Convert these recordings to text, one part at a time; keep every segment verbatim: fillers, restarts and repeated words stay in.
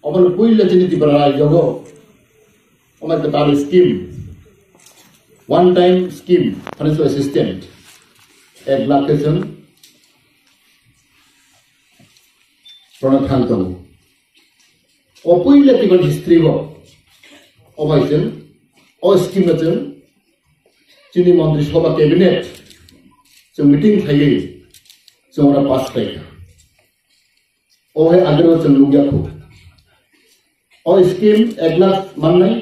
Obo no poila chini Tripura rajyo wo, omo khe taoh scheme, one time scheme, financial assistance, ek lakh khe chwng rwna thang tongo. O poila Tripura history wo, o bai chwng, o scheme no chwng, chini montri sobha cabinet, chwng meeting khlaiwi, chwng ora pass khlai kha. O hai agro chwng nukya kho. O scheme ek lakh mannai,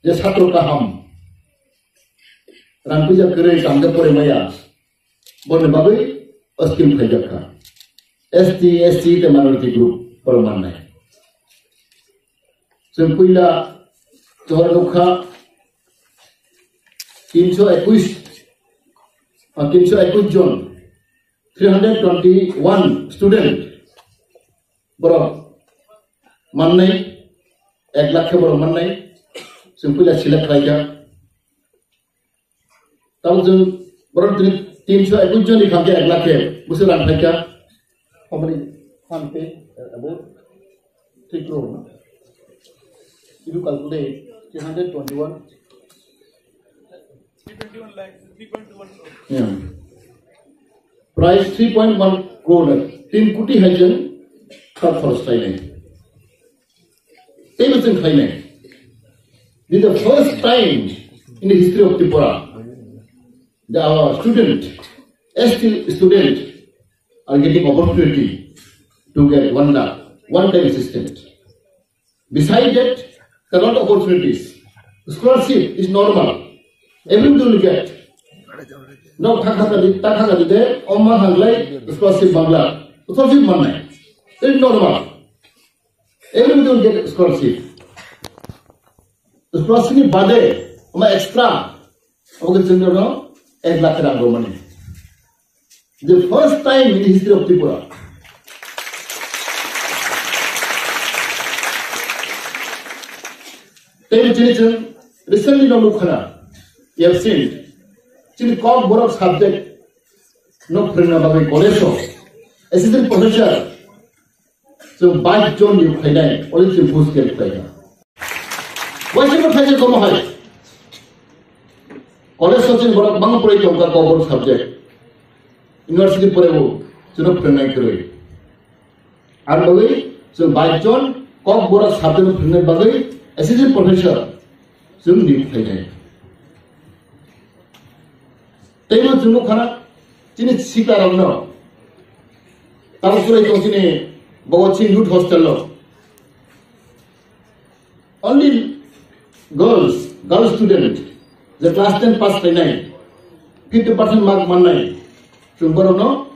je satro kaham, rang puja kwrwi, tangja pore maya, boni bagwi o scheme phaijak kha. S T, S C tei minority group borok mannai. Chwng puila chwng nukha tinso ekush, ah, tinso ekush jon, three hundred twenty one student borok mannai, ek lakh khe borok mannai, chwng puila select khlaikha. Tamo chwng borok tini tinso ekush jon ni kham khe ek lakh khe bwswk rang khlaikha. How many fund pay? About three crore, no? If you calculate three hundred twenty-one. Yeah. Price three point one crore, tin koti hai chwng tak khoros khlainai. Teibo chwng khlainai. This is the first time in the history of Tripura that our student, S T student, are getting opportunity to get one lakh, one time assistance. Beside that, there are a lot of opportunities. Scholarship is normal. Everyone will get. No, thakha kadi, thakha kadi de, oma hanglai, scholarship bangla. Scholarship mannai. It's normal. Everyone will get scholarship. Scholarship ni bade, oma extra, obo khe chwng no ek lakh rang rwmani. The first time in the history of Tripura. Tei chini chwng recently no nukha na, you have seen, chini Kokborok subject no phrwngna bagwi college o assistant professor chwng bais jon ni phainai, already chwng post create khlaikha. Waisa no phaikhe komo hai. College o chini borok bangma pore tongkha Kokborok subject. University pore bo chwngno phrwngnai kwrwi. Ar bagwi chwng bais jon Kokborok subject no phrwngnai bagwi assistant professor chwng ni phainai. Teibo chwng nukha na chini sikarokno tamo chwrai tong chini Bhagat Singh Youth Hostel o. Only girls, girl student, je class ten pass khlainai, fifty percent mark mannai, chwng borokno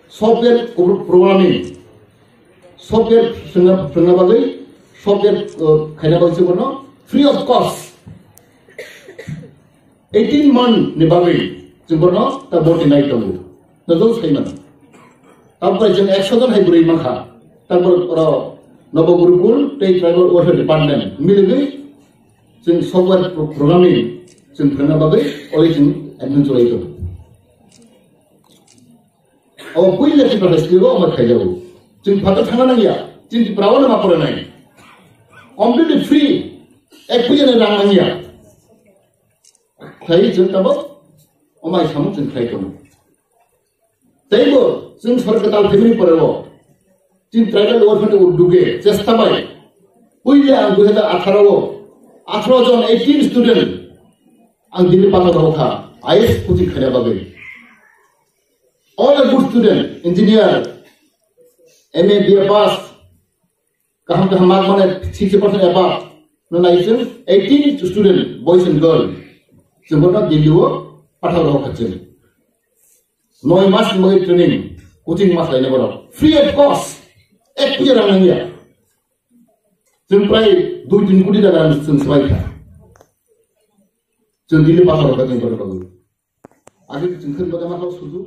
software pro-, programming, software phrwngna, phrwngna bagwi, software, uh, khaina bagwi chwng borokno free of cost. Eighteen month ni bagwi chwng borokno ta borti nai tongo. Nojol sai mano. Tamkhe chwng ekso jon hai bwrwi mankha. Tamkhe oro Nobo Gurukul tei Tribal Welfare Department miligwi chwng software pro-, programming chwng phrwngna bagwi already chwng admission cholai tongo. Abo puila Tripura state o omo khaijago. Chwng phatar thangna nangya. Chini Tripura o no ma porinai. Completely free. Ek puja ni rang nangya. Khlaiwi chwng tabuk omai samung chwng khlai tongo. Teibo chwng sorkar tal phaimani pore o chini tribal welfare ni uddog e chesta bai puila ang dui hazar atharo o atharo jon eighteen student ang Delhi pathar rw kha I A S coaching khaina bagwi. All a good student, engineer, M A, B A pass, kaham kaham mark mane sixty percent above no nai chwng eighteen student, boys and girl, chwng bono Delhi o pathar rw kha chwng. Noi mas ni bagwi training, coaching mas lainai borok. Free of cost. Ek puja rang nangya. Chwng prai dui tin koti taka rang chwng swbai kha. Chwng Delhi pathar rw kha chwng borok bagwi. Age chwng khwrwng bada ma kha suju.